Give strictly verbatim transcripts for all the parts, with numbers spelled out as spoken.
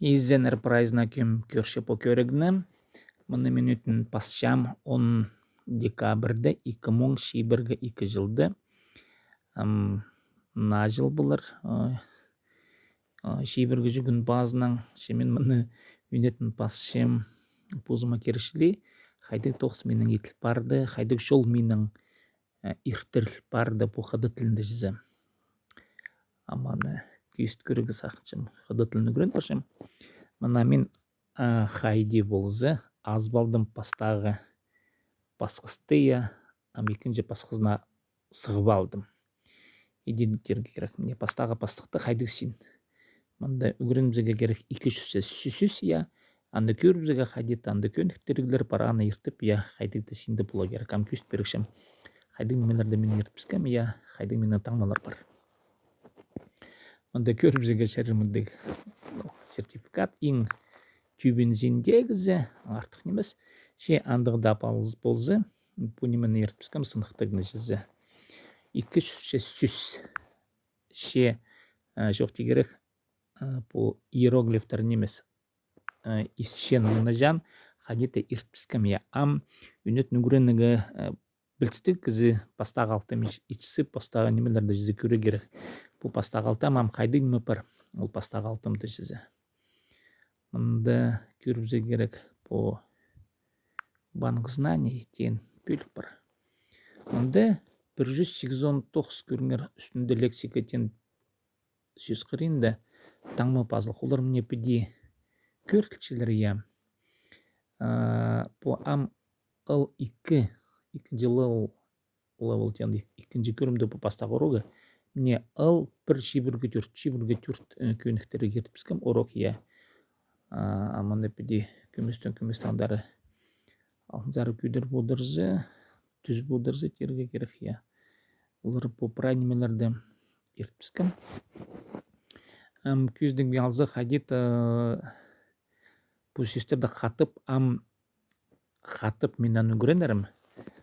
Изеннер прайзына, кем кӧрче пу кӧрігні. Мыны мин ӱнетін пасчам он декабрьда ікі муң чибіргі ікі чылда. Ам, наа чыл полар, а, а, чибіргі чӱгӱн пазынаң, че мин мыны ӱнетін пасчам позыма кирек чіли, хайдағ тоғыс минің иділ парды, хайдағ чол минің, э, иртіл парды пу хыдат тілінде чізе. Ам аны кӧзіт кӧрерге сағынчам, хыдат тілін ӱгрен парчам. Мына мин, а, хайди полза, азып алдым пастағы пасхысты, я, ам ікінҷі пасхызына сығып алдым. Иди тирге кирек. Мына пастағы пастыхты хайдағ син. Мында ӱгренібізерге кирек ікі чӱс сӧс, я. Анда кӧрібізерге хайди-да, анда кӧніктіріглер пар, аны иртіп, я, хайдағ-да синде поларға кирек. Ам кӧзіт пирчем, хайдағ нимелерді мин иртібіскем, я, хайдағ минің таңмалар пар. Мында кӧрібізерге чарир мындағ, ну, сертификат, иң тӧбінзіндегізі, артых нимес. Че андағ даа пол-, полза, пу нимені иртібіскем, сыныхтығ ниме чізе. Ікі чӱс сӧс. Че, э, чоохтирға кирек, э, пу иероглифтер нимес, э, исчен, мыны чаан хайди-да иртібіскем, я. Ам ӱнетін ӱгренерге, э, пілістіг кізі пастағы алтым ич-, итсе, пастағы нимелерді чізе кӧрерге кирек. Пу пастағы алтым, ам хайдағ ниме пар, ол пастағы алтымда чізе. Мында кӧрібізерге кирек, пу банк знаний теен пӧлік пар. Мында пір чӱс сигізон тоғыс, кӧріңер, ӱстӱнде лексика теен сӧс хыринда таңма пазылых. Олар мына піди кӧрілчелер, я. А, пу ам Л ікі, ікінҷі левел, левел теен ік-, ікінҷі кӧрімде пу пастағы урогы. Мына Л пір чибіргі тӧрт, чибіргі тӧрт, э, кӧніктіріг иртібіскем урок, я. А, а мыны піди кӧместең, кӧместең андары алынзар кӧдір полдырза, тӱзіп одырза тирге кирек, я. Олар пу прай нимелерді иртібіскем. Ам кӧзідіг алза, хайди-да, э, пу сӧстерді хатап, ам хатап мин аны ӱгренерім.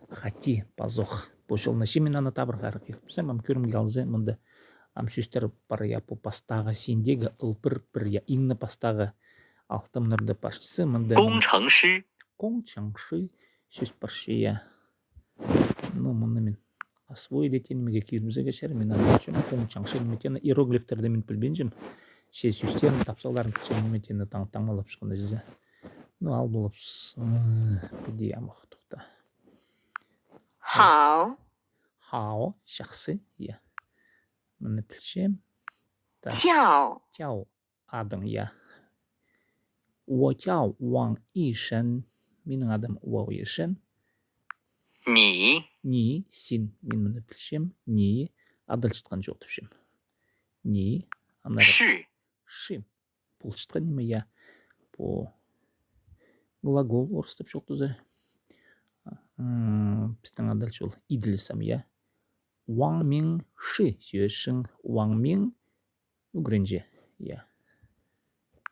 Хати пазох. Пу чолны че мин аны табырға иртібіскем, ам кӧрімге алза, мында ам сӧстер пар, я, пу пастағы синдегі Л пір, пір, я, иң не пастағы алтымнарда парчазы, мында мин 工程师. 工程师 сӧс парча, я. Ну, мыны мин освоили теен нимеге кирібізерге чарир, мин аны пілчем, 工程师 ниме теені, иероглифтерді мин пілбинчем. Че сӧстерін, тапсағларын пілчем, ниме теені таң-, таңмалапчатханын чізе. Ну, ал полып с-, м, піди амох тохта. 好. 好, чахсы, я. Мыны пілчем. Так. 叫. 叫. Адың, я. 我叫王一山. Минің адым Уау Ишен. 你. 你, син. Мин мыны пілчем. 你. Адалчатхан чоохтапчам. 你. Аннары. 是. 是. Полчатхан ниме, я. Пу глагол орыстап чоохтаза. М, пістің адалча ол иділіс ам, я. 王明是学生, 王明 ӱгренҷі, я.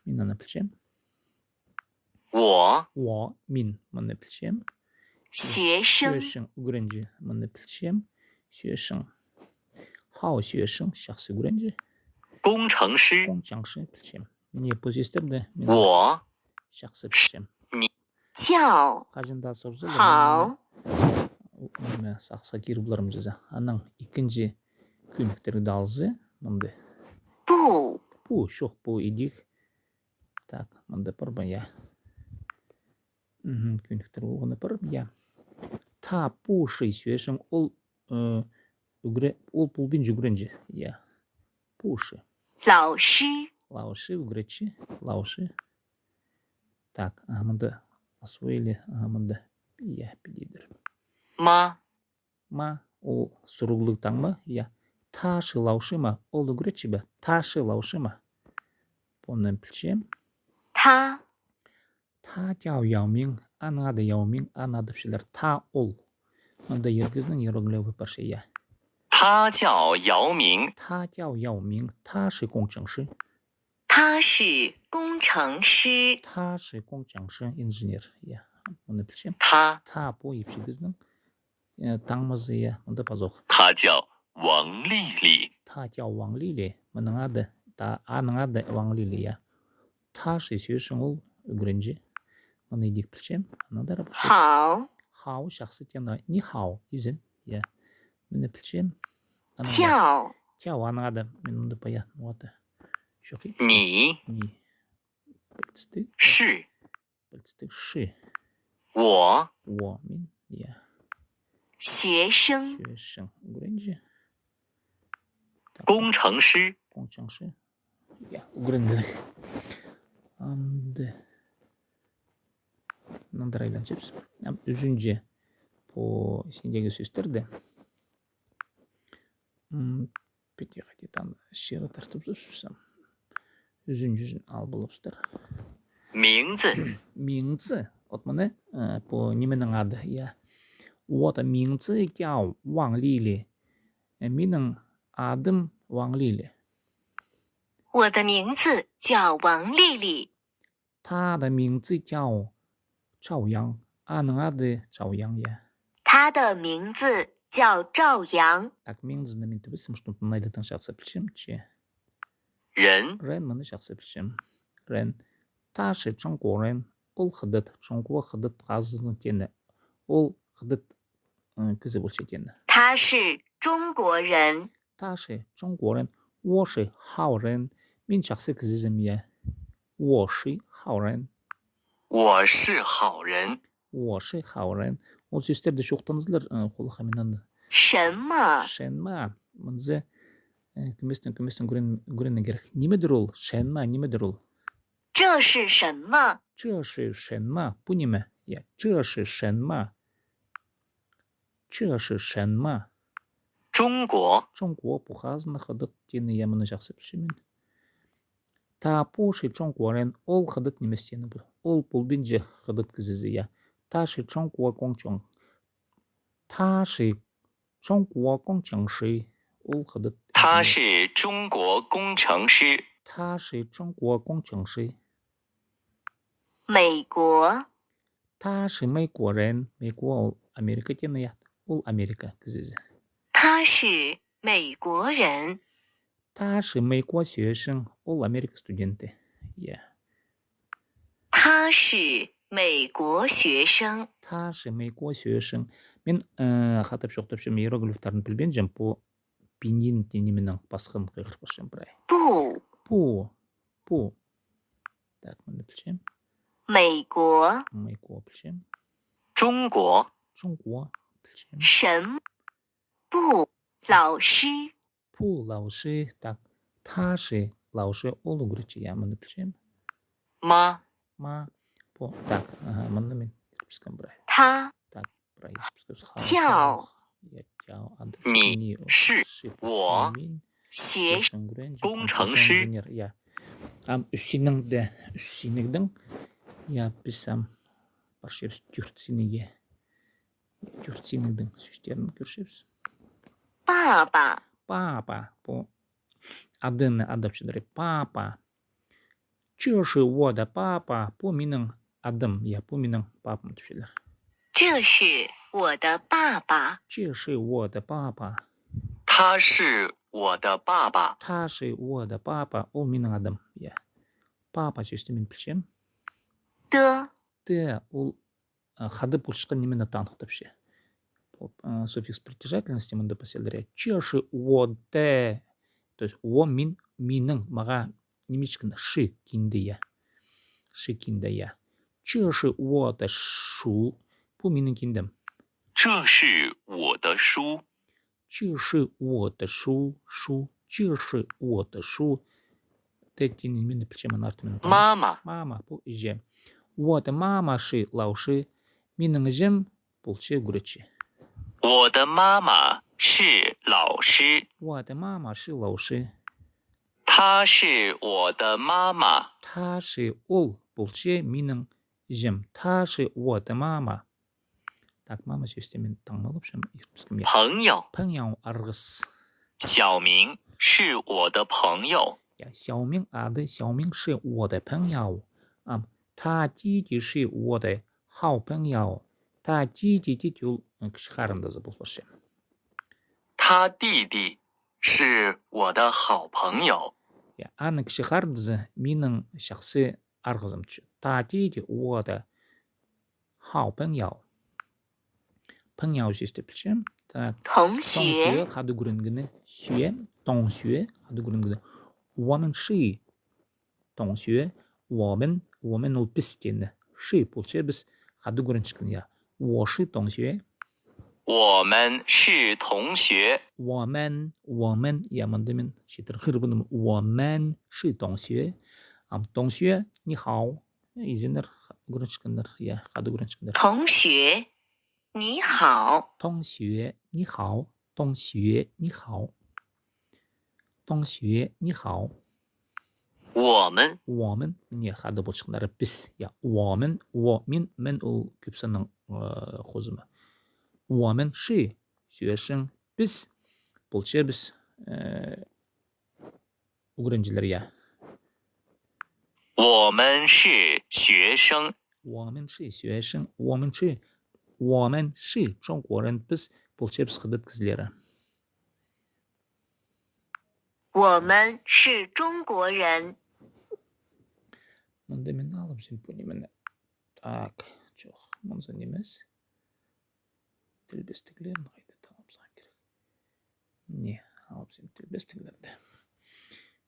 Мин аны пілчем. 我. 我, мин, мыны пілчем. 学生. 学生, ӱгренҷі, мыны пілчем. 学生. 好学生, чахсы ӱгренҷі. 工程师. 工程师, пілчем. Не позистерде мин 我. Чахсы пілчем. 你. 叫. Хаҷан даа сорза, 好. Ниме, сағысха киріп поларым чізе. Анаң ікінҷі кӧніктірігді алза, мында. 不. 不, чох, 不 идӧк. Так, мында пар ба, я. Мгм, кӧніктіріг полғаны пар, я. 他不是学生, ол, э, ӱгре-, ол полбинча ӱгренҷі, я. 不是. 老师. 老师, ӱгретчі, 老师. Так, а мында освоили, а мында, я, піди тир. 妈. 妈, ол сурығлығ таңма, я. 他是老师吗, ол ӱгретчі бе? 他是老师吗. Пу ниме пілчем. 他. 他叫姚明, аның ады Яумин, аны адапчалар. 他, ол. Мында ир кізінің иероглифі парча, я. 他叫姚明. 他叫姚明, 他是工程师. 他是工程师. 他是工程师, инженер, я. Мыны пілчем. 他. 他, пу ипчі кізінің, э, таңмазы, я, мында пазох. 他叫王丽丽. 他叫王丽丽, мының ады, та-, аның ады Ваң Лили, я. Таши сӧсін ол ӱгренче. Мыны идӧк пілчем. Анаң даа пілчем. Хау. Хау чахсы теен. Ни хау, изен. Я. Мыны пілчем. Анаң даа. Чао. Чао, анаң даа. Мин мында пая. Вот. Чох. Ни. Ни. Пілдістіг. Ши. Пілдістіг. Ши. Уо. Уо. Мин. Я. Сӧсін. Сӧсін. Ӱгренче. Так. Коңчаңшы. Коңчаңшы. Я, ӱгренче. Амды. Нандырайдан чепс. Ам ӱзінҷі пу синдегі сӧстерді. М, пети хати там шира тартып сӧсім. Ӱзінҷізін ал полыбыстыр. Миңці. Миңці. Вот мыны, э, пу нименің ады, я. Вот, а миңці Тяо Ваң Лили. Э, минің адым Ваң Лили. 我的名字叫王丽丽。 Тады миңці Чао, Чао Яң. Аның ады Чао Яң, я. 他的名字叫赵阳。 Так, миңцізін мин тібіс, потому что мынайды тың чахсы пілчем, че. Рен. Рен, мыны чахсы пілчем. Рен. Таши чоңкуа рен, ол хыдат, чоңкуа хыдат хазызының теені. Ол хыдат, ы, кізі полча теені. 他是中国人。 Таши чоңкуа рен, уоши хау рен, мин чахсы кізізім, я. Уоши хау рен. 我是好人。 Уоши хау рен. Ол сӧстерді чоохтанзалар, ы, холаха мин аны. 什么？ 什么. Мынзы, ы, кӧместең, кӧместең ӱгрен-, ӱгренерге кирек. Нимедір ол? 什么, нимедір ол? 这是什么？ 这是什么? Пу ниме? Я, 这是什么? 这是什么? 中国。 Чоңкуа, пу хазына хыдат теені, я, мыны чахсы пілчем мин. Таа пу ши чоңкуа рен, ол хыдат нимес теені пу. Ол полбинча хыдат кізізі, я. Таши чоңкуа коңчаң. Таши чоңкуа коңчаңшы, ол хыдат. 他是中国工程师。 Таши чоңкуа коңчаңшы. 美国。 Таши Мейкуа рен, Мейкуа ол Америка теені, я. Ол Америка кізізі. 他是美国人。 Таши Мейкуа сӧсін, ол Америка студенті. Я. 他是美国学生。 Таши Мейкуа сӧсін. Мин, э, хатап чоохтапчам, иероглифтарын пілбинчем, пу пиньйин теен нименең пасхан хығыр парчам прай. 不。 Пу. Пу. Так, мыны пілчем. 美国。 Мейкуа пілчем. 中国。 Чоңкуа пілчем. 什么？不。老师。 Пу лауши, так. Таши лауши, ол ӱгретчі, я, мыны пілчем. Ма. Ма. Пу, так, аха, мыны мин пілчем прай. 他。 Так, прай пілчем. 叫。 Я, чао, ады. 你是我。 Мин. 学。 Сӧсін ӱгренче. 工程师。 Инженер, я. Ам ӱс синігде, ӱс синігдең. Я, піс ам парчабыс тӧрт синігге. Тӧрт синігдең сӧстерін кӧрчебіс. 爸爸。 Папа. Пу адыны адапчалар. Папа. 这是我的爸爸. Пу минің адым. Я, пу минің папам тіпчелер. 这是我的爸爸。 这是我的爸爸。 他是我的爸爸。 他是我的爸爸. Ол минің адым. Я. Папа сӧсті мин пілчем. 的。 Т, ол а, хада полчатхан нимені таныхтапча. Пу, а, суффикс притяжательности мында пасчалар. 这是我的. То есть, 我 мин, минің, мағаа ниме итчеткен, 是 кинді, я. 是 кинді, я. 这是我的书. Пу минің киндем. 这是我的书。 这是我的书, 书, 这是我的书. 这 теен ниме, мин пілчем аны артымнаң. 妈妈。 Мама, пу іҷе. 我的妈妈是老师. Минің іҷем полча ӱгретчі. 我的妈妈是老师。 我的妈妈是老师. 她是我的妈妈。 她是 ол полча минің іҷем. 她是我的妈妈. Так, мама сӧсті мин таңмалапчам, иртпіскем, я. 朋友。 朋友, арғыс. 小明是我的朋友。 Я, Сяомин ады, Сяомин 是我的朋友. 啊，他弟弟是我的好朋友。他弟弟, тиді ол, ы, кічіг харындазы полып парча. 他弟弟是我的好朋友。 Я, аның кічіг харындазы минің чахсы арғызым тіпче. 大弟弟, 我的好朋友. 朋友 сӧсті пілчем. Так. 同学. 同学, хада ӱгренгені, 学, 同学, хада ӱгренгені. 我们是同学, 我们, 我们 ол піс теені. 是 полча піс, хада ӱгренчеткен, я. 我是同学. 我们是同学. 我们, 我们, я, мында мин читір хырбыным. 我们是同学. Ам 同学, 你好. Изеннер, ӱгренчеткеннер, я, хада ӱгренчеткеннер. 同学, 你好. 同学, 你好. 同学, 你好. 同学, 你好. 我们. 我们, міне, хада полчатханнары піс. Я, 我们, 我, мин, 们 ол кӧп санның, э, хозымы. 我们是学生, піс полчабыс, э, ӱгренҷілер, я. 我们是学生. 我们是学生, 我们是, 我们是中国人, піс полчабыс хыдат кізілері. 我们是中国人. Мында мин алып сен пу нимені. Так, чох, мынзы нимес. Тілбестіглерін хайда талап саларға кирек. Не, алып сен тілбестіглерді.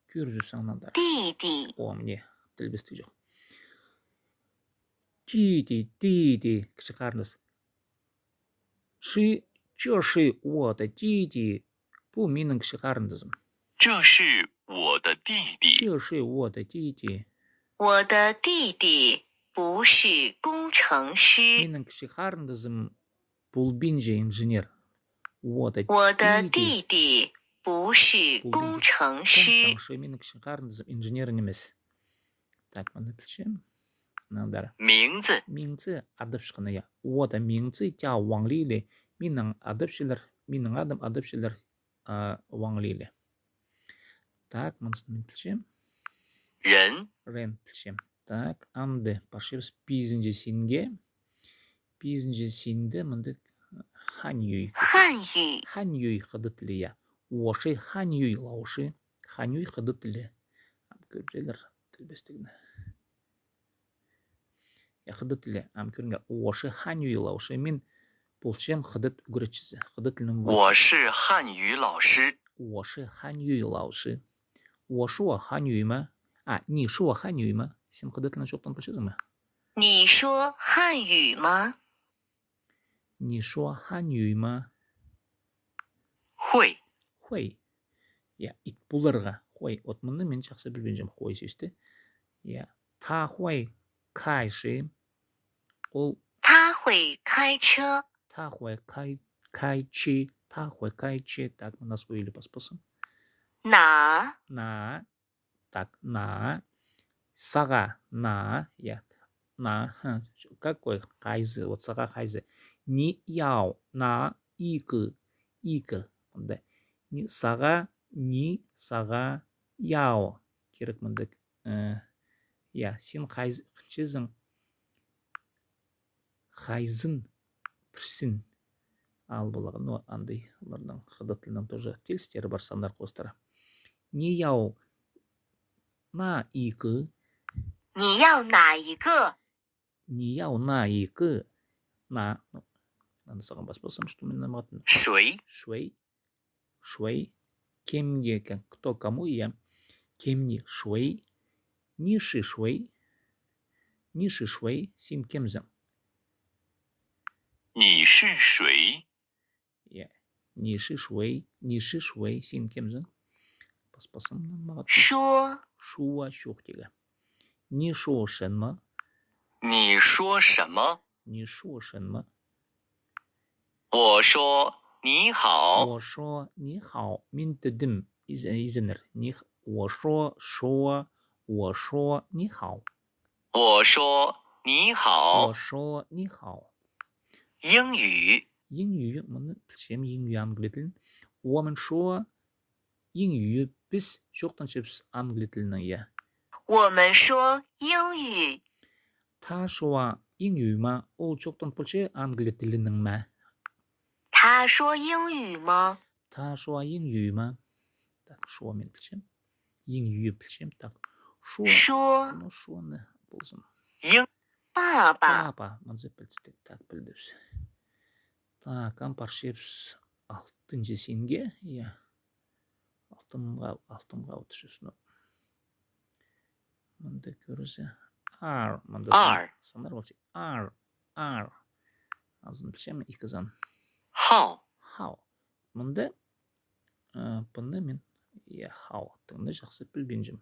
Кӧріп саңнандар. 弟弟. О, міне, тілбестіг чох. 弟弟, 弟弟, кічіг харындас. 是, 就是我的弟弟, пу минің кічіг харындазым. 这是我的弟弟。这是我的弟弟。我的弟弟不是工程师。 Минің кічіг харындазым полбинча инженер. 我的弟弟. 我的弟弟不是工程师。 工程师, минің кічіг харындазым инженер нимес. Так, мыны пілчем. Мынаң даа. 名字. 名字 адапчатхан, я. 我的名字叫王丽丽. Минің адапчалар, минің адым адапчалар, а, Ваң Лили. Так, мынысын мин пілчем. 人. 人 пілчем. Так, амды парчабыс пизінҷі синге. Пизінҷі синде мындағ 汉语. 汉语. 汉语 хыдат тілі, я. 我是汉语老师. 汉语 хыдат тілі. Ам кӧрчелер тілбестігні. Я, хыдат тілі, ам кӧріңер, 我是汉语老师, мин полчам хыдат ӱгретчізі, хыдат тілінің ӱгретчізі. 我是汉语老师。我是汉语老师。我说汉语吗？А, 你说汉语吗? Син хыдат тілін чоохтан полчазың ма? 你说汉语吗? 你说汉语吗? 会。会. Я, ит поларға. 会. Вот мыны мин чахсы пілбинчем, 会 сӧсті. Я. 他会开车. Ол. 他会开车。他会开, 开车. 他会开车. Так, мына сӧсті паспассам. 拿. 拿. Так, 拿. Сағаа, 拿, я. 拿, ха. Какой, хайзы, вот сағаа хайзы. 你要哪一个, 一个. Мында. 你 сағаа, 你 сағаа, 要 кирек мындағ. Э, я, син хайзы, хынчазың. Хайзын, пірсін. Ал поларға, ну, андағ, оларның хыдат тілінің тоже тегістері пар, саннар хоостыра. 你要哪一个? 你要哪一个? 你要哪一个? 拿, ну, надо сағам паспассам, что мин намағатым. 谁? 谁? 谁? Кемге, ке-, кто кому, я. Кемге? 谁? 你是谁? 你是谁? Син кемзің? 你是谁? Я. 你是谁? 你是谁? Син кемзің? Паспассам, мағат. 说. 说, чоохтирға. 你说什么? 你说什么? 你说什么? 我说你好。我说你好. Мин тӧдім, из-, изеннер. 你, 我说, 说, 我说你好. 我说你好。我说你好. 英语. 英语, мыны пілчем, 英语 англий тілін. 我们说英语, піс чоохтанчабыс англий тілінең, я. 我们说英语. 他说英语吗? Ол чоохтан полча англий тілінең ме? 他说英语吗? 他说英语吗? Так, 说 мин пілчем. 英语 пілчем. Так, 说. 说. Ну, 说 ны ползын. 爸爸. Папа, мынзы пілдістіг, так, пілдібіс. Так, ам парчабыс алтынҷы синге, я. Алтынға, алтынға утырчабыс, ну. Мында кӧрзе, ар, мында сан-, ар. Саннар полча. Ар, ар. Азын пілчем, ікі сан. 号. 号. Мында, э, пыны мин, я, 号. Тыңны чахсы пілбинчем.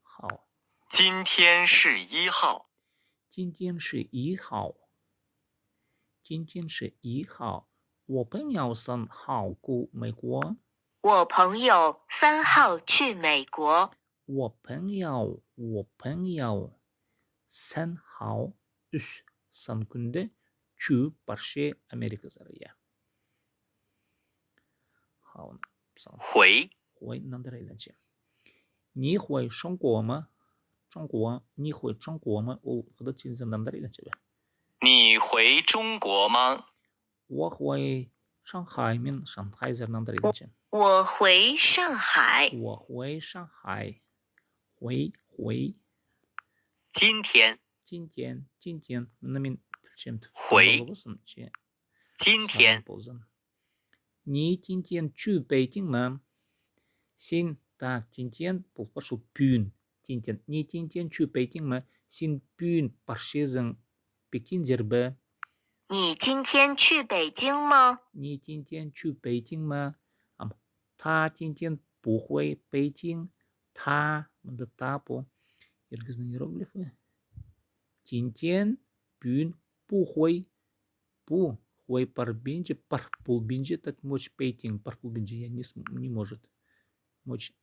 号. 今天是一号. 今天是一号. 今天是一号. 我朋友三号去美国. 我朋友三号去美国. 我朋友, 我朋友, 三号, ӱс сан кӱнде, 去 парча Америказар, я. 回. 回 нандыра айланча. 你回中国吗? 中国, 你回中国吗? Ол хыдат чіли нандыра айланча ба? 你回中国吗? 我回上海, мин Шанхайзар нандыра айланчам. 我回上海. 我回上海. 回, 回. 今天. 今天, 今天. Мыны мин пілчем. 回. 今天. 你今天去北京吗? Син, так, 今天 пол парча пӱӱн. 今天, 你今天去北京吗? Син пӱӱн парчазың Пекинзер бе? 你今天去北京吗? 你今天去北京吗? Ам, 他今天不回北京. 他, мында 他 пу. Ир кізінің иероглифі. 今天, пӱӱн, 不回, 不回 парбинча, пар полбинча, так, 没去北京, пар полбинча, я, не см-, не может. 没去,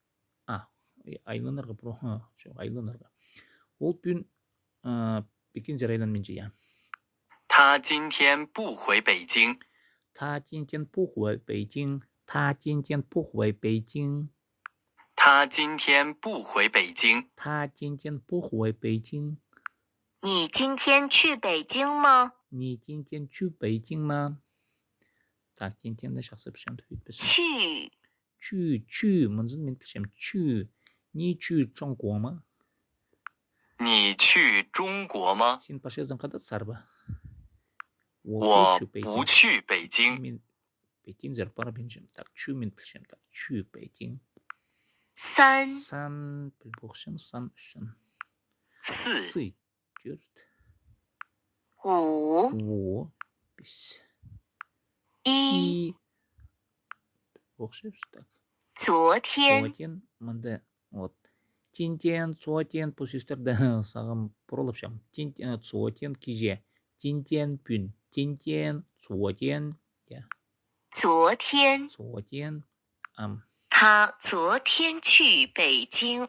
а, э, айланарға, про-, ха, чох, айланарға. Ол пӱӱн, а, Пекинзер айланминча, я. 他今天不回北京. 他今天不回北京. 他今天不回北京. 他今天不回北京. 他今天不回北京. 你今天去北京吗? 你今天去北京吗? Так, 今天 даа чахсы пілчем тіп итпес. 去. 去, 去, мынзын мин пілчем. 去. 你去中国吗? 你去中国吗? Син парчазың Хыдатсар ба? 我不去北京. 我不去北京. Мин Пекинзер парбинчам. Так, 去 мин пілчем. Так, 去北京. 三. Сан, пілбохчам, сан ӱс сан. 四. 四. Тӧрт. 五. 五. Пис. 一. И. Пілбохчабыс, так. 昨天. 昨天, мында, вот. 今天, 昨天, пу сӧстерні сағам пурулапчам. 今天, э, 昨天, киҷе. 今天, пӱӱн. 今天, 昨天, я. 昨天. 昨天, ам. 他昨天去北京，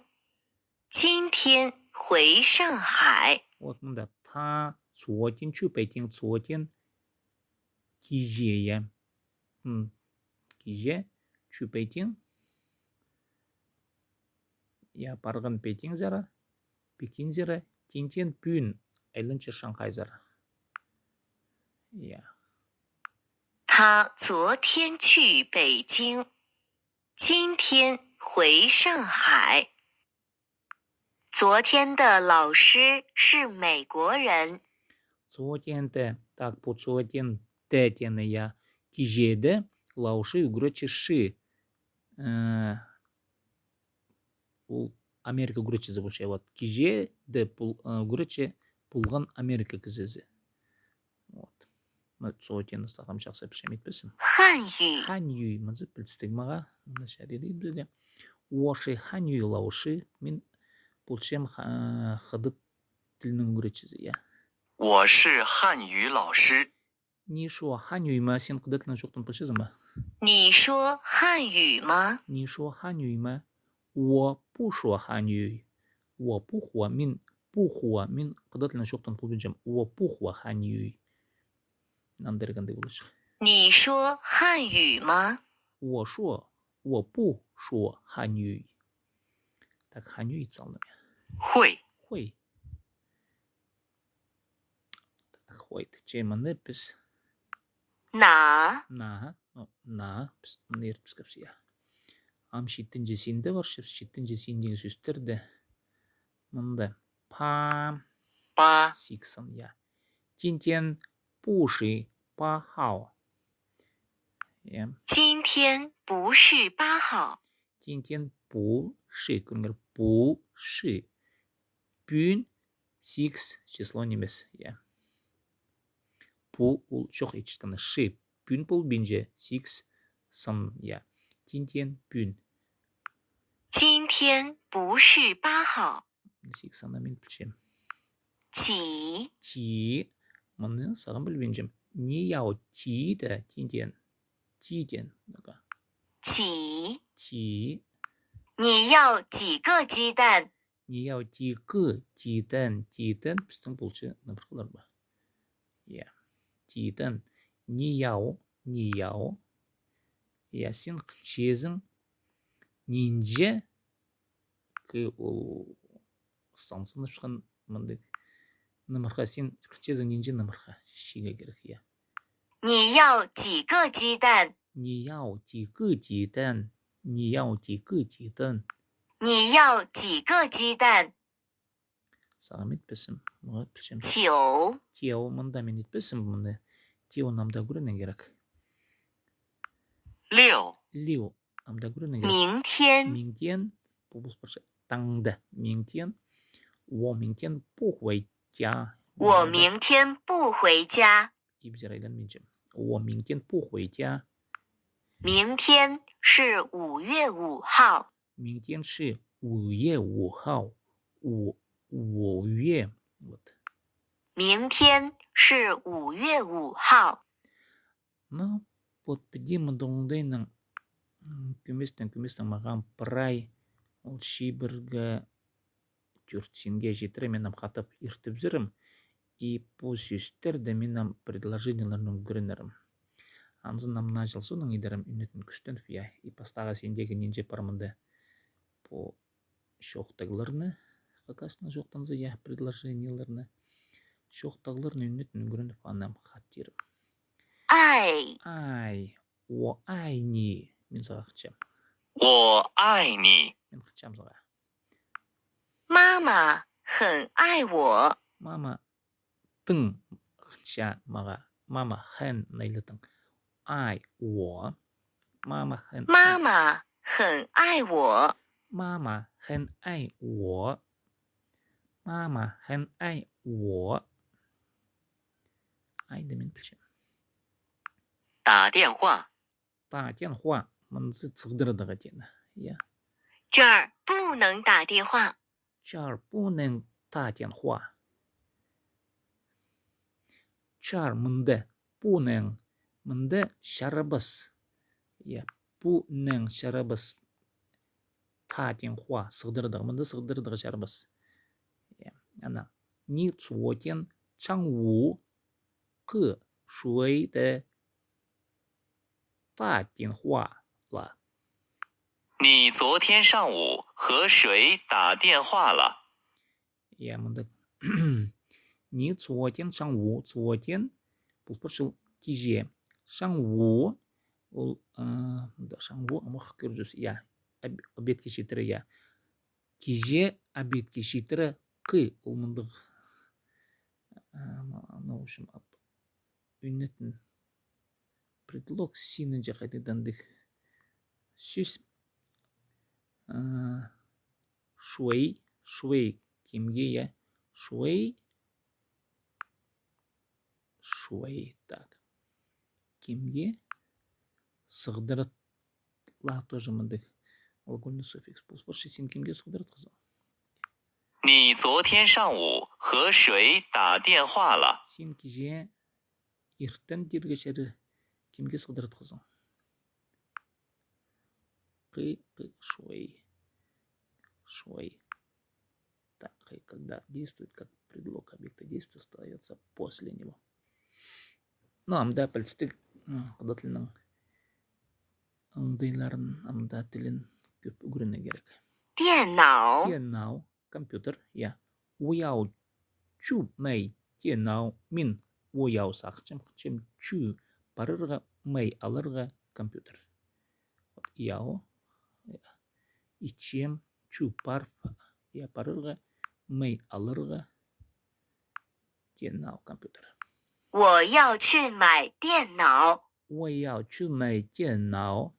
今天回上海。 Вот мында. 他昨天去北京, 昨天, киҷе, я. М, киҷе, 去北京. Я, парған Пекинзер, Пекинзер, 今天, пӱӱн, айланча Шанхайзар. Я. 他昨天去北京，今天回上海。昨天的老师是美国人。 昨天的, так, пу 昨天的 теені, я, киҷеде, 老师 ӱгретчі, 是, э, ол Америка ӱгретчізі полча, вот. Киҷеде пол-, э, ӱгретчі полған Америка кізізі. Вот. Мына 昨天 сағам чахсы пілчем итпессің. 汉语. 汉语, мынзы пілдістіг мағаа. Мына чарир итпеде. 我是汉语老师, мин полчам ха-, хыдат тілінің ӱгретчізі, я. 我是汉语老师. 你说汉语吗? Син хыдат тілін чоохтан пілчезің ме? 你说汉语吗? 你说汉语吗? 我不说汉语. 我不说, мин, 不说, мин хыдат тілін чоохтан пілбинчем. 我不说汉语. Нандырғанда полча. 你说汉语吗? 我说, 我不说汉语. Так, 汉语 ит салдым. 会. 会. Так, 会 тіпче мында піс. 哪. 哪, ну, 哪, піс, мына ир піс кӧрчебіс, я. Ам читінҷі синде парчабыс, читінҷі синдегі сӧстерде. Мында. 爬.八。 Сигізін, я. 今天不是八号. Я. 今天不是八号。 今天不是, кӧріңер, 不是. Пӱӱн сигіс число нимес, я. 不 ол чох итчеткені, 是 пӱӱн полбинча, сигіс сан, я. 今天 пӱӱн. 今天不是八号。 Сигіс санны мин пілчем. 几。 几. Мыны сағам пілбинчем. 你要几的今天. 几点 那个. 几。 几. 你要几个鸡蛋？ 你要几个鸡蛋? 鸡蛋 пістің полча нымырхалар ба? Я. 鸡蛋. 你要, 你要. Я, син хынчазың нинҷе, кӧ, ол сан санапчатхан мындағ нымырха, син хынчазың нинҷе нымырха чізе кирек, я. 你要几个鸡蛋？ 你要几个鸡蛋? 你要几个鸡蛋? 你要几个鸡蛋？ Сағам итпеспін, мағаа итпеспін. 九。 九, мында мин итпеспін мыны. 九 намда кӧрінерге кирек. 六。 六, намда кӧрінерге кирек. 明天。 明天, пу полыс парча таңда. 明天. 我明天不回家。 我明天不回家。 Ибзер айланминчам. 我明天不回家。 明天是五月五号。 明天是五月五号。 五, 五月. Вот. 明天是五月五号。 Ну, вот піди мындағ оңдайнаң, м, кӧместең, кӧместең мағаа прай ол чибіргі тӧрт синге читіре мин ам хатап иртібізерім. И пу сӧстерні мин ам предложениелернең ӱгренерім. Анзын ам наа чыл соонаң идерім, ӱнетін кӱстеніп, я. И пастағы синде нинҷе пар мында пу чоохтағларны, хакастың чоохтанза, я, предложениелерні. Чоохтағларны ӱнетін ӱгреніп, анаң хатирым. 爱。 爱. 我爱你. Мин сағаа хынчам. 我爱你。 Мин хынчам сағаа. 妈妈很爱我。 Мама тың хынча мағаа. 妈妈很 найлатың. 爱我. 妈妈很爱。 妈妈很爱我。 妈妈很爱我。 妈妈很爱我。 Айды мин пілчем. 打电话。 打电话. Мынзы сығдырадығ теені. Я. 这儿不能打电话。 这儿不能打电话。 Чар мында, 不能 мында чарабас. Я, 不能 чарабас. 打电话 сығдырадығ, мында сығдырадығ чарабас. Я, анаң. 你昨天上午和谁的 打电话了。 你昨天上午和谁打电话了？ Я, мында. 你昨天上午, 昨天 пу пір чыл киҷе. 上午 ол, а, мында 上午 амох кӧрчебіс. Я, об-, обедке читіре, я. Киҷе обедке читіре, кы ол мындағ. А, ну, в общем, ап-, ӱнетін предлог синінҷе хайдағ-да андағ сӧс. А, 谁, 谁 кемге, я? 谁, 谁, так. Кемге сығдыратла тоже мындағ глагольный суффикс полыс парча. Син кемге сығдыратхазың? 你昨天上午和谁打电话了？ Син киҷе иртен тирге чарир кемге сығдыратхазың? Кы, кы, 谁, 谁. Так, кы, когда действует как предлог объекта действия, остаётся после него. Ну, амды пілістіг, м, хыдат тілінің оңдайларын, амды тілін кӧп ӱгренерге кирек. 电脑。 电脑, компьютер, я. 我要去买电脑, мин 我要 сағынчам, хынчам, 去 парарға, 买 аларға компьютер. Вот, 要, я. Итчем, 去 парып, я, парарға, 买 аларға, 电脑, компьютер. 我要去买电脑。我要去买电脑.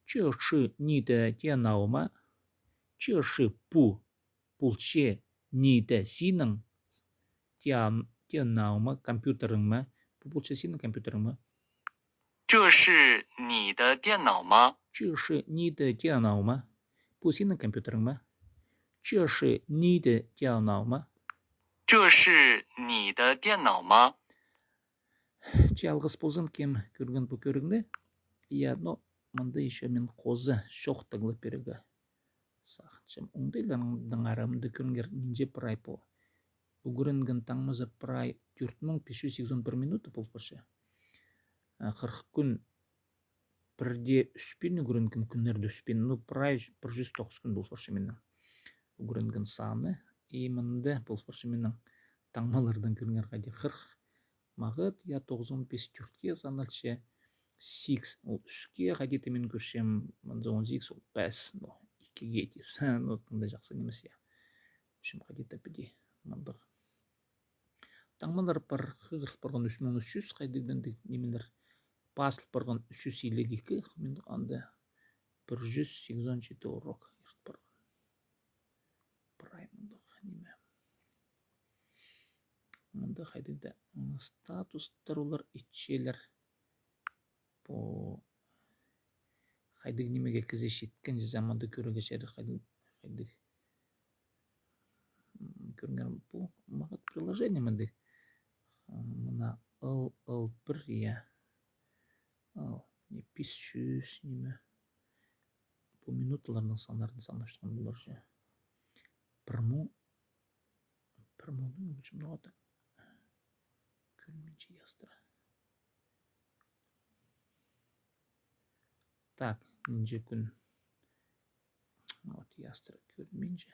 这是你的电脑吗? 这是 пу полча 你的 синің, 电, 电脑吗, компьютерің ме? Пу полча синің компьютерің ме? 这是你的电脑吗? 这是你的电脑吗? Пу синің компьютерің ме? 这是你的电脑吗? 这是你的电脑吗? Че, алғыс ползын, кем кӧрген пу кӧрігні. Я, ну, мында ещё мин хоза чоохтағлап пирерге сағынчам. Оңдайларның аразында, кӧріңер, нинҷе прай пу. Ӱгренген таңмазы прай тӧрт муң пис чӱс сигізон пір минута пол парча. А, хырых кӱн пірде ӱспин, ӱгренген кӱннерде ӱспин, ну, прай пір чӱс тоғыс кӱн пол парча минің ӱгренген саны. И мында пол парча минің таңмалардаң, кӧріңер, хайди, хырых мағат, я, тоғызон пис тӧртке саналча, сигіс ол ӱске, хайди-да мин кӧрчем, мында он сигіс ол пас, ну, ікіге тип, ну, тың даа чахсы нимес, я. В общем, хайди-да піди мындағ. Таңмалар пар, хығырыл парған ӱс муң ӱс чӱс хайдағ-да андағ нимелер, пазыл парған ӱс чӱс илиг ікі, мин анда пір чӱс сигізон читі урок ирт парған. Прай мындағ ниме. Мында хайдағ-да, м, статустар олар итчелер. Пу хайдағ нимеге кізі читкен, че заманда кӧрерге чарир, хайдағ, хайдағ. М, кӧріңер, пу мағат приложение мындағ. М, мына ыл, ыл пір, я. Ыл, не, пис чӱс, ниме. Пу минуталарның саннарын санап чыххан полар чи. Пір муң, пір муң, ну, в общем, ну, вот. Кӧрминче ястыра. Так, нинҷе кӱн. Вот, ястыра кӧрминче.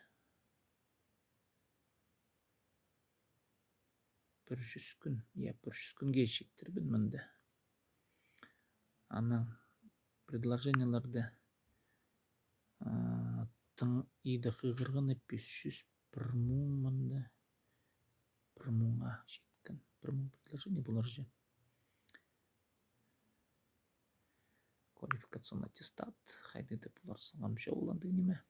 Пір чӱс кӱн, я, пір чӱс кӱнге читтірбін мында. Анаң предложениелерді, а, тың иді хығырғаны пис чӱс пір муң мында. Пір муңа читкен. Пір муң предложение полар чи. Квалификационный аттестат, хайди-да полар, сағам чоғыл андағ ниме.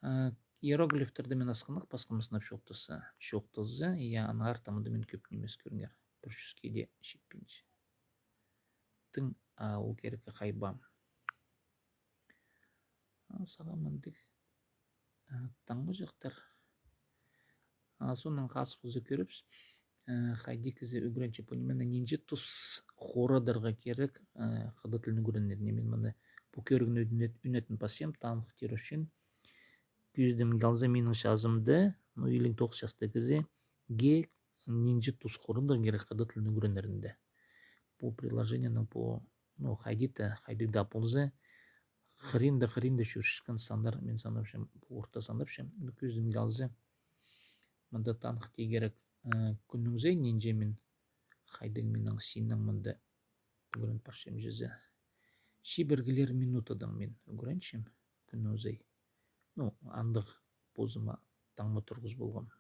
А, иероглифтерді мин асхынах пасхам, сынап чоохтаза, чоохтаза, я, аннаңар там мында мин кӧп нимес, кӧріңер. Пір чӱске дее читпинче. Тың, а, ол кирекке хайбаам. А, сағам мындағ, а, таңмаҷахтар. А, соонаң хазых полза кӧрербіс, а, хайди кізі ӱгренче пу нимені, нинҷе тус хорадарға кирек, а, хыдат тілін ӱгренерге. Мин мыны пу кӧрігні ӱнет-, ӱнетін пасчам, таныхтир ӱчӱн. Кӧзідімге алза, минің чазымда, ну, илиг тоғыс частығ кізіге нинҷе тус хорадарға кирек хыдат тілін ӱгренерінде. Пу приложениенің пу, ну, хайди-да, хайди даа полза, хыринда, хыринда чӧрчеткен саннар, мин санапчам, пу орта санапчам, ну, кӧзідімге алза, мында таныхтирға кирек, э, кӱннің сай, нинҷе мин, хайдағ минің синнең мында ӱгрен парчам чізе. Чибіргілер минутадаң мин ӱгренчем кӱннің сай. Ну, андағ позыма таңма турғыс полғам.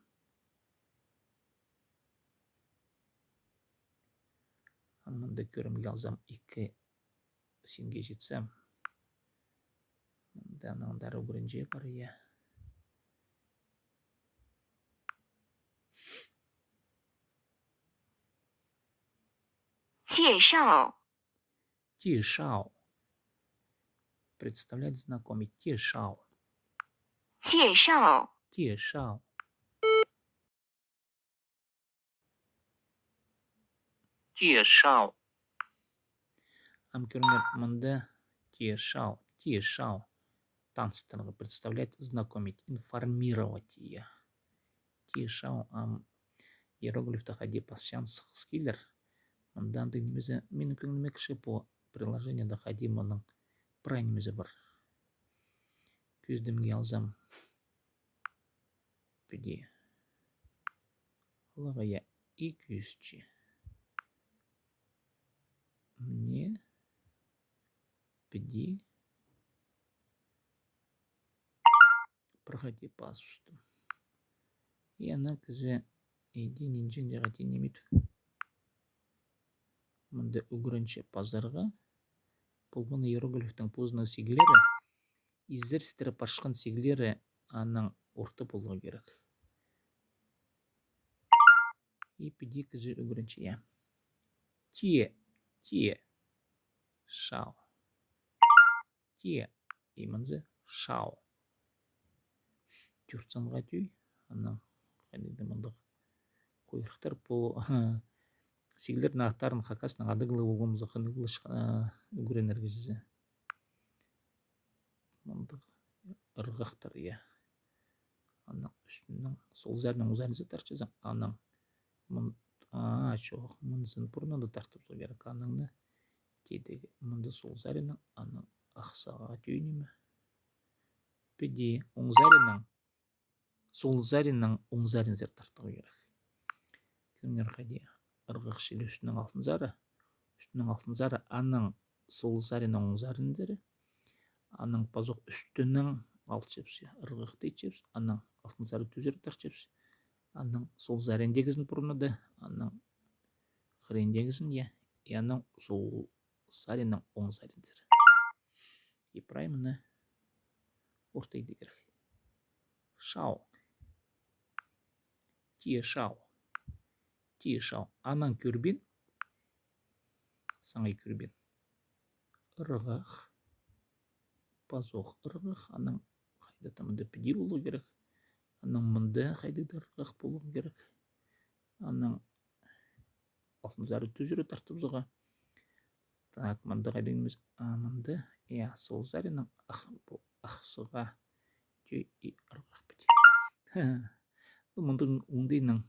А мында кӧрімге алзам, ікі синге читсем. Мында анаңар ӱгренҷе пар, я. 介绍。介绍. Представлять, знакомить. 介绍. 介绍. 介绍. 介绍. Ам кӧріңер, мында 介绍, 介绍. Таныстырарға, представлять, знакомить, информировать, я. 介绍, ам иероглифті хайди пасчаң сығыс килер. Мында андағ нимезі, минің кӧңніме кірче, пу приложениеде хайди мының прай нимезі пар. Кӧзідімге алзам, піди. Аллаға, я, ікі чӱс чи. Мына піди. Проходи, пазылча. И анаң кізі иди нинҷе-нинҷе хати ниме итіп. Мында ӱгренче пазарға. Полған иероглифтің позының сиглері, изерістіре парчатхан сиглері анаң орта поларға кирек. И піди кізі ӱгренче, я. Тие, тие. Шао. Тие. И мынзы шао. Тӧрт санға тӧӧй. Анаң хайди-да мындағ хойрыхтар пу сиглернің аттарын хакаснаң адағлығ полғабыс, хынығлығ, а, ӱгренерге чізе. Мындағ ырғахтар, я. Анаң ӱстӱнең сол саринаң оң саринзар тартчазың, анаң мын-, а, чох, мынзын пурнада тартып саларға кирек, анаң на тидіг мында сол саринаң, анаң ах сағаа тӧӧй ниме. Піди оң саринаң, сол саринаң оң саринзар тартарға кирек. Кӧріңер хайди, ырғах чіли ӱстӱнең алтынзары, ӱстӱнең алтынзары, анаң сол саринаң оң саринзар, анаң пазох ӱстӱнең алтчабыс, я, ырғахты итчебіс, анаң алтынзары тӱзер тартчабыс, анаң сол сариндағызын пурнада, анаң хыриндағы, я, анаң сол саринаң оң саринзар. И прай мыны орта идерге кирек. Шао. Тие шао. Тие шао. Анаң кӧрбин. Саңай кӧрбин. Ырғах. Пазох ырғах. Анаң хайда-да мында піди поларға кирек. Анаң мында хайда-да ырғах поларға кирек. Анаң алтынзары тӱзер тартып саларға. Так, мында хайдағ нимес, а, мында, я, сол саринаң ах, пу ах сағаа тӧӧй и ырғах піди. Ну, мындағ оңдайнаң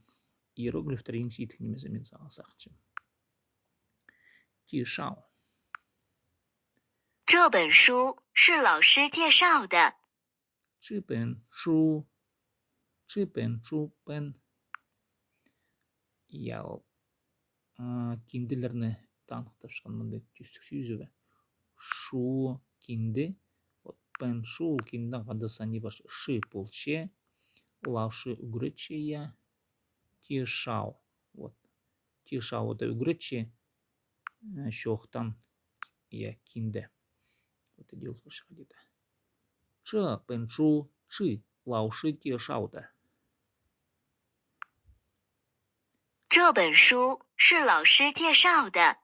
иероглифтер иң сидік нимезі, мин сағынчам. Тие шао. 这本书是老师介绍的。 Чы пен шу, чы пен шу пен. Я, ол, а, кинделерні таныхтапчатхан мындағ тӧстік сӧзі бе. Шу, кинде. Вот, пен шу, ол киндең хада сани парча. Шы полча, лауши ӱгретче, я. Тие шао. Вот. Тие шао, вот, ӱгретче, э, чоохтаң, я, кинде. Вот, иди ол где-то. Чы пен шу, чы лауши тие шауда. 这本书是老师介绍的。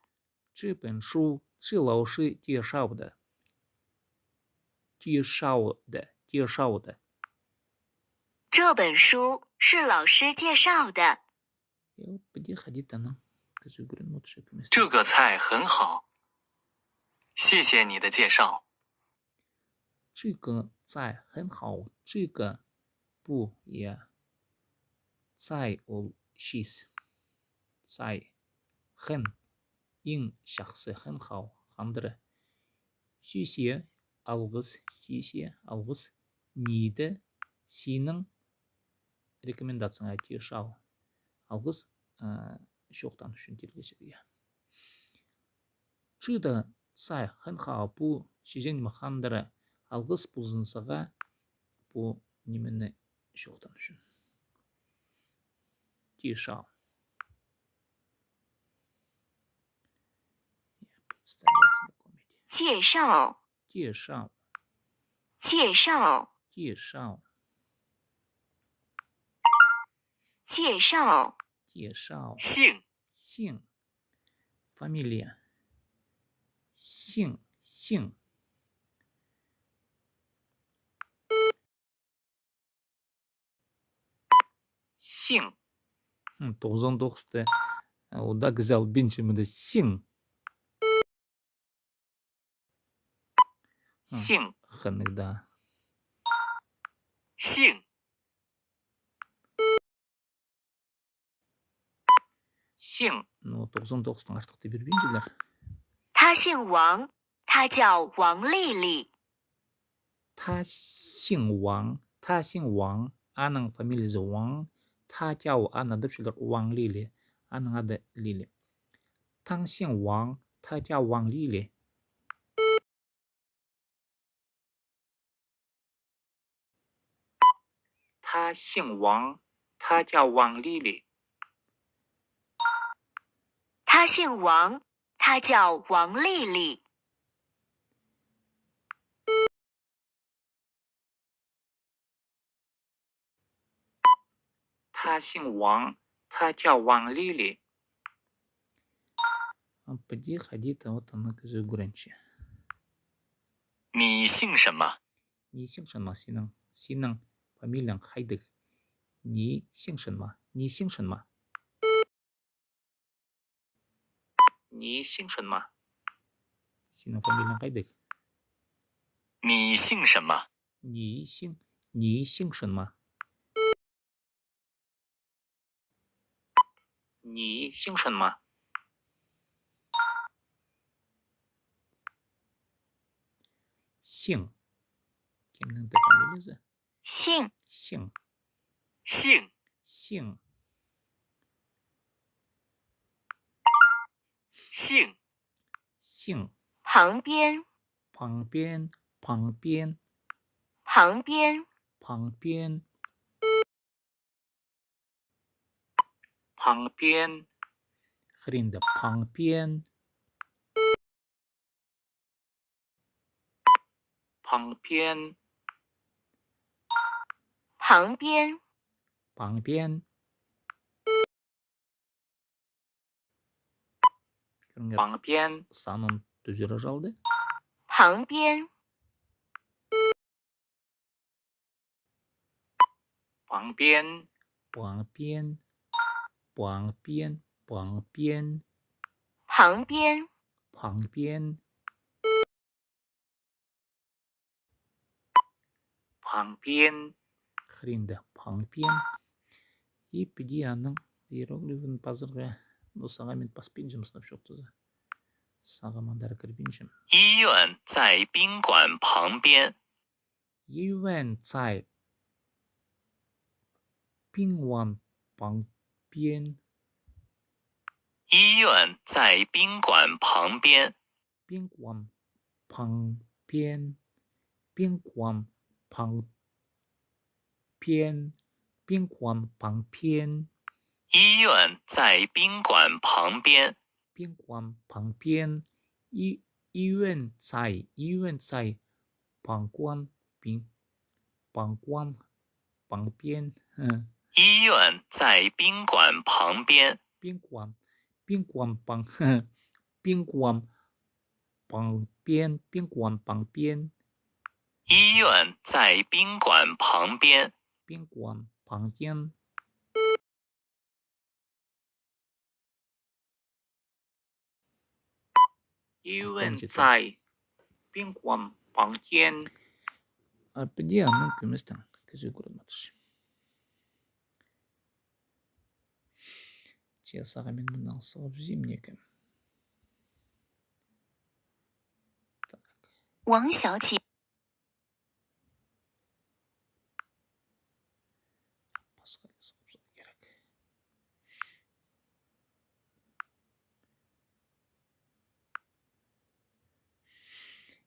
Чы пен шу, чы лауши тие шауда. Тие шауда, тие шауда. 这本书是老师介绍的。 Я, піди хайди-да анаң кізі ӱгреніп одырча кӧмес. 这个菜很好，谢谢你的介绍。 这个菜很好，这个 пу, я. 菜 ол чиис. 菜 很 иң чахсы, 很好 хандыра. 谢谢 алғыс, 谢谢 алғыс. 你的 синің рекомендацияңа, тие шао. Алғыс, а, чоохтаң ӱчӱн тирге чарир. 这个菜很好 пу чиҷең ниме хандыра. Алғыс ползын сағаа пу нимені чоохтаң ӱчӱн. Тие шао. 介绍。 介绍。 介绍。 介绍。 介绍。 介绍。 介绍。 姓。 姓。 Фамилия. 姓，姓。 姓。 Хм, тоғызон тоғызты, а, удаа кізі албинча мында 姓。 А, 姓。 Хынығ даа. 姓。 姓。 Ну, тоғызон тоғызтаң артыхты пирбинчелер. 他姓王，他叫王丽丽。 他姓王，他姓王, аның фамилиязы Ваң, 他叫 аны адапчалар Ваң Лили, аның ады Лили. 他姓王，他叫王丽丽。 他姓王，他叫王丽丽。他姓王，他叫王丽丽。 他姓王，他叫王丽丽。 А піди хайди-да вот аны кізі ӱгренче. 你姓什么？ 你姓什么? Синің, синің фамилияң хайдағ? 你姓什么? 你姓什么? 你姓什么? Синің фамилияң хайдағ? 你姓什么? 你姓, 你姓什么? 你姓什么? 姓. Кемнің-де фамилиязы? 姓。 姓. 姓。 姓. 姓。 姓. 旁边。 旁边, 旁边。 旁边。 旁边. 旁边. Хыринда 旁边. 旁边. 旁边。 旁边. 旁边. Санын тӱзіре чалды. 旁边。 旁边。 旁边。 旁边。 旁边。 旁边。 旁边。 旁边。 Хыринда 旁边. И піди аның иероглифін пазарға, но сағам мин паспинчам, сынап чоохтаза. Сағам андар кірбинчем. 医院在宾馆旁边。 医院在宾馆旁边。 医院在宾馆旁边。 宾馆旁边。 宾馆旁边。 宾馆旁边。 医院在宾馆旁边。 宾馆旁边。 医, 医院在, 医院在 旁观, 宾, 旁观旁边。 医院在宾馆旁边。 宾馆, 宾馆旁, 宾馆旁边, 宾馆旁边。 医院在宾馆旁边。 宾馆旁边。 医院在宾馆旁边。 А піди аның кӧместең кізі кӧріп атыр. Че сағам мин мынаң сығып ӱзим неке. Так. 王小姐。 Пасха не сығып керек.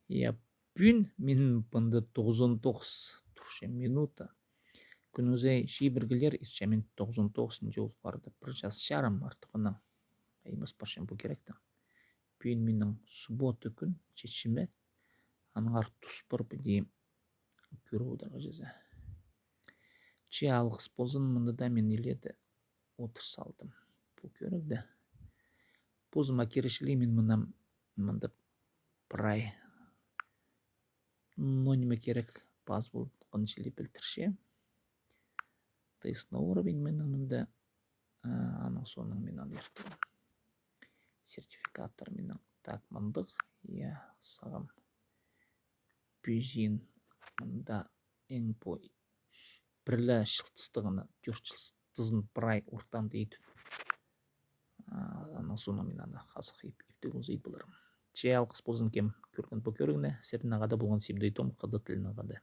Я, пӱӱн мин мында тоғызон тоғыс турчам минута. Кӱннің чибіргілер итчем мин тоғызон тоғызынҷы ол парды. Пір час чарым артығынаң. Аймас парчам пу керектең. Пӱӱн минің суббота кӱн, чечіме, аннаңар тус пар піди кӧріп одырарға чізе. Че алғыс ползын, мында даа мин иледе одыр салдым. Пу кӧрігде. Позыма киречілей мин мына, мында прай. Но ниме керек, пас полған чіли пілдірче. Тест на уровень минің мында. А, аның соонаң мин аны иртем. Сертификаттар минің. Так, мындағ. Я, сағам. Пӱзін мында иң пу пір ле чылтыстығына, тӧрт чылтызын прай ортаанда итіп. А, аның соонаң мин аны хазых ип-, иптіг полза ит поларым. Че алғыс ползын, кем кӧрген пу кӧрігні, сірернең хада полған Сибдей Том, хыдат тілінең хада.